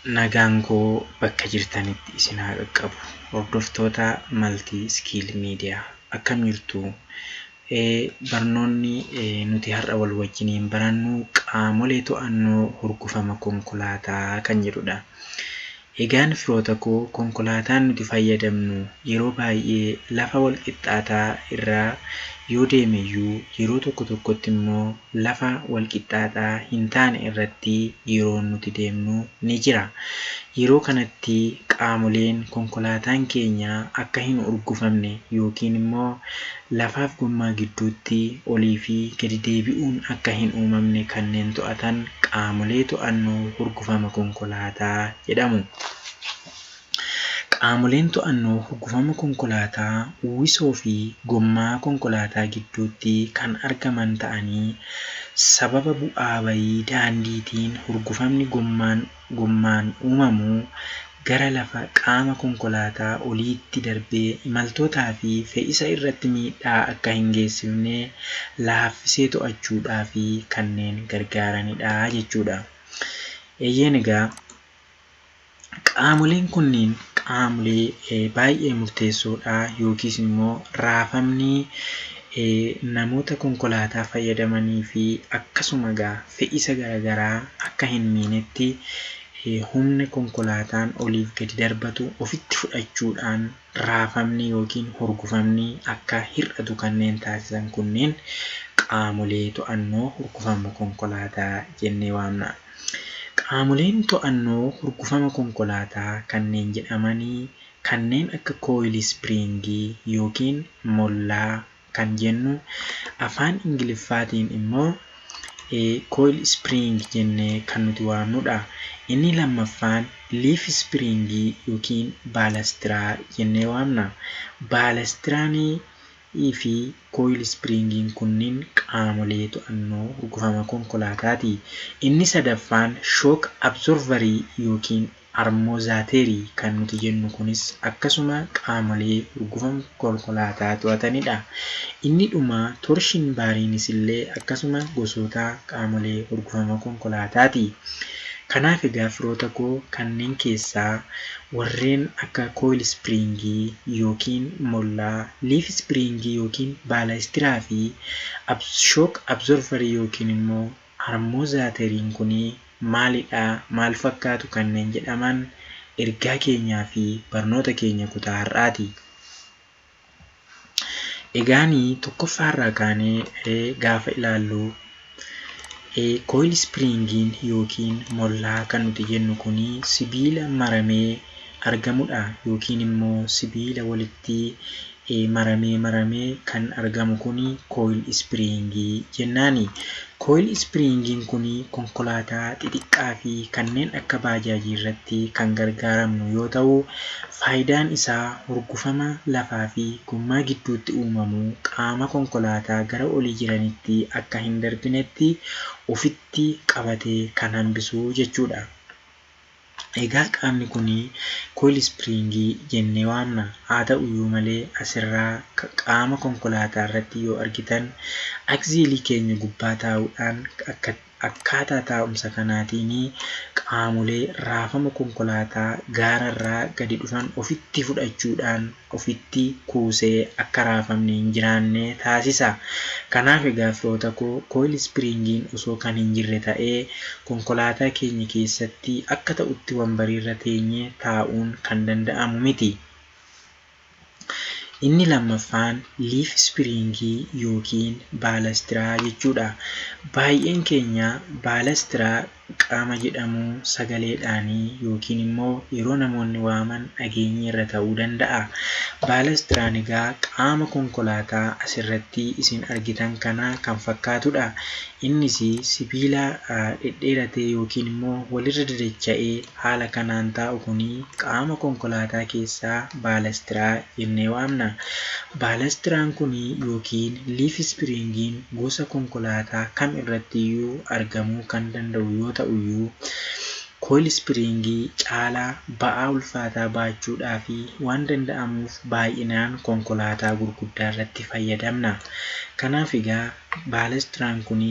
Nagaan koo bakka jirtanitti isin haa qaqqabu. Hordoftoota Multi Skill Media, akkam jirtu? Barnoonni nuti har'a wal wajjiniin barannu qaamolee to'annoo hurgufama konkolaataa kan jedhudha. Egaan firoota koo, konkolaataan nuti fayyadamnu yeroo baay'ee lafa wal qixxaataa irraa yoo deemeyyuu, yeroo tokko tokkotti immoo lafa wal qixxaataa hin taane irratti yeroo nuti deemnu ni jira. Yeroo kanatti qaamoleen konkolaataan keenya akka hin hurgufamne yookiin immoo lafaaf gommaa gidduutti olii fi gadi deebi'uun akka hin uumamne kanneen to'atan qaamolee to'annoo hurgufama konkolaataa jedhamu. Qaamoleen to'annoo hurgufama konkolaataa uwwisoo fi gommaa konkolaataa gidduutti kan argaman ta'anii, sababa bu'aa bayii daandiitiin hurgufamni gommaan uumamu gara lafa qaama konkolaataa oliitti darbee imaltootaa fi fe'isa irratti miidhaa akka hin geessifne laaffisee to'achuudhaa fi kanneen gargaaranidha jechuudha. Eeyyeen, egaa qaamoleen kunniin qaamolee baay'ee murteessoodha, yookiis immoo raafamni namoota konkolaataa fayyadamanii fi akkasuma egaa fe'isa garaagaraa akka hin miinetti humna konkolaataan oliif gadi darbatu ofitti fudhachuudhaan raafamni yookiin hurgufamni akka hir'atu kanneen taasisan kunneen qaamolee to'annoo hurgufama konkolaataa jennee waamna. Qaamoleen to'annoo hurgufama konkolaataa kanneen jedhamanii kanneen akka coil springii yookiin mollaa kan jennu, afaan Ingiliffaatiin immoo coil spring jennee kan nuti waamnudha. Inni lammaffaan leaf springii yookiin baalastiraa jennee waamna. Baalastiraanii fi coil springiin kunniin qaamolee to'annoo hurgufama konkolaataati. Inni sadaffaan shock absorberii yookiin armozaaterii kan nuti jennu kunis akkasuma qaamolee hurgufama konkolaataa to'atanidha. Inni dhumaa torsion bariinis illee akkasuma gosoota qaamolee hurgufama konkolaataati. Kanaaf egaa firoota koo, kanneen keessaa warreen akka coil springii yookiin mollaa, leaf springii yookiin baalaastiraa fi shock absorberii yookiin immoo armozaateriin kunii maalidha, maal fakkaatu kanneen jedhaman ergaa keenyaa fi barnoota keenya kutaa har'aati. Egaanii tokkoffaarraa kaanee gaafa ilaallu, coil springiin yookiin mollaa kan nuti jennu kunii sibiila maramee argamudha, yookiin immoo sibiila walitti maramee maramee kan argamu kuni coil springii jennaani. Coil springiin kuni konkolaataa xixiqqaa fi kanneen akka baajaajii irratti kan gargaaramnu yoo ta'u, faayidaan isaa hurgufama lafaa fi gommaa gidduutti uumamu qaama konkolaataa gara olii jiranitti akka hin darbinetti ofitti qabatee kan hambisu jechuudha. Egaa qaamni kun coil springii jennee waamna. Haa ta'uyyuu malee, asirraa qaama konkolaataa irratti yoo argitan, axleii keenya gubbaa taa'uudhaan akkaataa taa'umsa kanaatiin qaamolee raafama konkolaataa gaararraa gadi dhufan ofitti fudhachuudhaan ofitti kuusee akka raafamni hin jiraanne taasisa. Kanaaf egaa firoota koo, coil springiin osoo kan hin jirre ta'ee konkolaataa keenya keessatti akka ta'utti wambariirra teenyee taa'uun kan danda'amu miti. Inni lammaffaan leaf springii yookiin baalastiraa jechuudha. Baay'een keenya baalastiraa qaama jedhamu sagaleedhaanii yookiin immoo yeroo namoonni waaman dhageenyeerra ta'uu danda'a. Baalastiraan egaa qaama konkolaataa asirratti isin argitan kana kan fakkaatudha. Innis sibiila dhedheeratee yookiin immoo walirra dadacha'ee haala kanaan taa'u kuni qaama konkolaataa keessaa baalastiraa jennee waamna. Baalastiraan kun yookiin leaf springiin gosa konkolaataa kam irrattiyyuu argamuu kan danda'u yoo ta'uyyuu, coil springii caalaa ba'aa ulfaataa baachuudhaa fi waan danda'amuuf baay'inaan konkolaataa gurguddaa irratti fayyadamna. Kanaaf egaa baalastiraan kun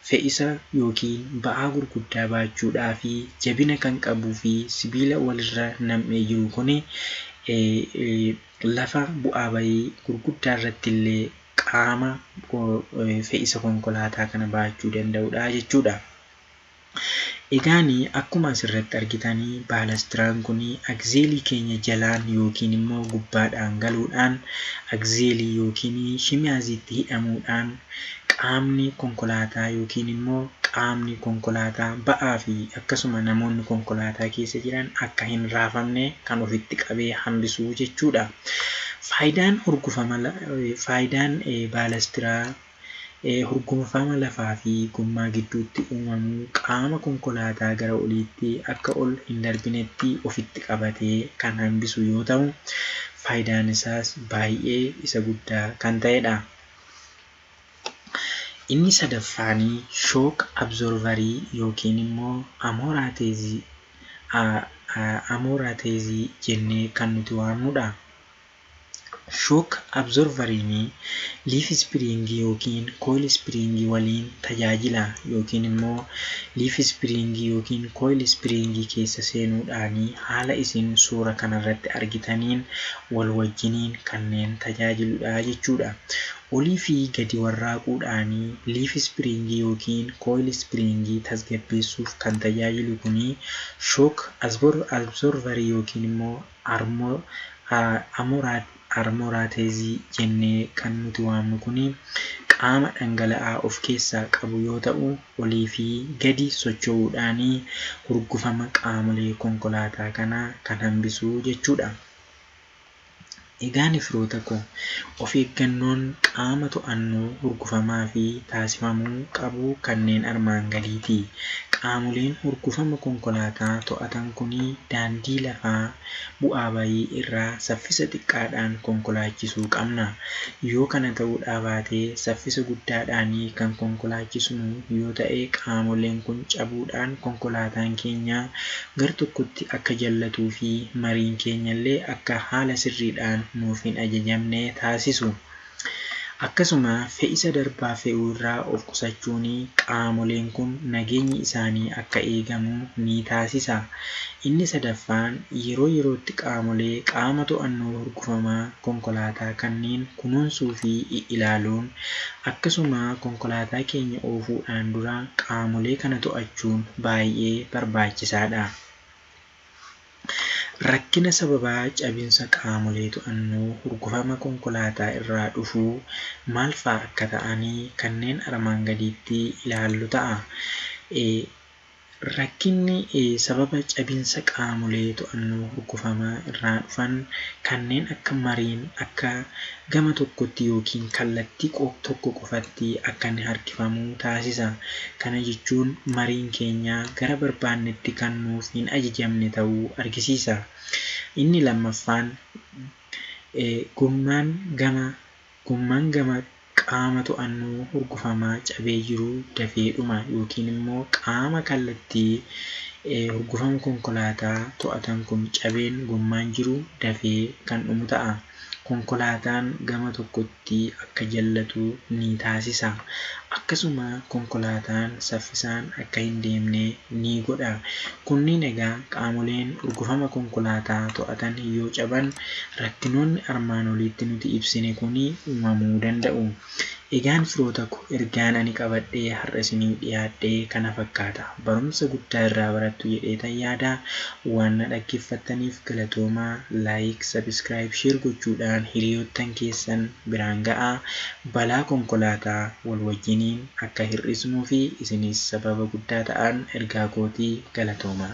Fe'isa yookiin ba'aa gurguddaa baachuudhaa fi jabina kan qabuu fi sibiila walirra nam'ee jiru kuni lafa bu'aa bayii gurguddaa irratti illee qaama fe'isa konkolaataa kana baachuu danda'udha jechuudha. Egaan akkuma asirratti argitanii baalastraan kun agzeelii keenya jalaan yookiin immoo gubbaadhaan galuudhaan agzeelii yookiin shimiyaaziitti hidhamuudhaan qaamni konkolaataa yookiin immoo qaamni konkolaataa ba'aa fi akkasuma namoonni konkolaataa keessa jiran akka hin raafamne kan ofitti qabee hambisuu jechuudha. Faayidaan hurgufama faayidaan baalastiraa hurgufama lafaa fi gommaa gidduutti uumamu qaama konkolaataa gara oliitti akka ol hin darbinetti ofitti qabatee kan hambisu yoo ta'u, faayidaan isaas baay'ee isa guddaa kan ta'edha. Inni sadaffaanii shock absorberii yookiin immoo amortizii jennee kan nuti waamnudha. Shock absorberiin leaf springii yookiin coil springii waliin tajaajila yookiin immoo leaf springii yookiin coil springii keessa seenuudhaan haala isin suura kanarratti argitaniin wal wajjiniin kanneen tajaajiludha jechuudha. Olii fi gadi warraaquudhaan leaf springii yookiin coil springii tasgabbeessuuf kan tajaajilu kuni shock absorberii yookiin immoo amortizii jennee kan nuti waamnu kuni qaama dhangala'aa of keessaa qabu yoo ta'u, olii fi gadi socho'uudhaan hurgufama qaamolee konkolaataa kanaa kan hambisu jechuudha. Egaan firoota koo, of eeggannoon qaama to'annoo hurgufamaa fi taasifamuu qabu kanneen armaan gadiiti. Qaamoleen hurgufama konkolaataa to'atan kun daandii lafaa bu'aa bayii irraa saffisa xiqqaadhaan konkolaachisuu qabna. Yoo kana ta'uudhaa baate saffisa guddaadhaan kan konkolaachisnu yoo ta'e qaamoleen kun cabuudhaan konkolaataan keenya gar tokkotti akka jallatuu fi mariin keenya illee akka haala sirriidhaan nuuf hin ajajamne taasisu. Akkasuma fe'isa darbaa fe'uu irraa of qusachuun qaamoleen kun nageenyi isaanii akka eegamu ni taasisa. Inni sadaffaan yeroo yerootti qaamolee qaama to'annoo hurgufamaa konkolaataa kanneen kunuunsuu fi ilaaluun akkasuma konkolaataa keenya oofuudhaan dura qaamolee kana to'achuun baay'ee barbaachisaadha. Rakkina sababaa cabinsa qaamolee to'annoo hurgufama konkolaataa irraa dhufuu maal fa'aa akka ta'anii kanneen armaan gadiitti ilaallu ta'a. Rakkinni sababa cabinsa qaamolee to'annoo hurgufamaa irraa dhufan kanneen akka mariin akka gama tokkotti yookiin kallattii tokko qofatti akka inni harkifamu taasisa. Kana jechuun mariin keenya gara barbaannetti kan nuuf hin ajajamne ta'uu argisiisa. Inni lammaffaan gommaan gama qaama to'annoo hurgufamaa cabee jiru dafee dhuma yookiin immoo qaama kallattii hurgufama konkolaataa to'atan kun cabeen gommaan jiru dafee kan dhumu ta'a. Konkolaataan gama tokkotti akka jallatu ni taasisa. Akkasuma konkolaataan saffisaan akka hin deemne ni godha. Kunniin egaa qaamoleen hurgufama konkolaataa to'atan yoo caban rakkinoonni armaan oliitti nuti ibsine kuni uumamuu danda'u. Egaan firoota ko, ergaan ani qabadhee har'a isiniif dhiyaadhee kana fakkaata. Barumsa guddaa irraa barattu jedheetan yaada. Waan na dhaggeeffattaniif galatoomaa. Like, subscribe, share gochuudhaan hiriyoottan keessan biraan ga'aa. Balaa konkolaataa wal wajjiniin akka hir'isnuu fi isinis sababa guddaa ta'an ergaa kootii galatoomaa.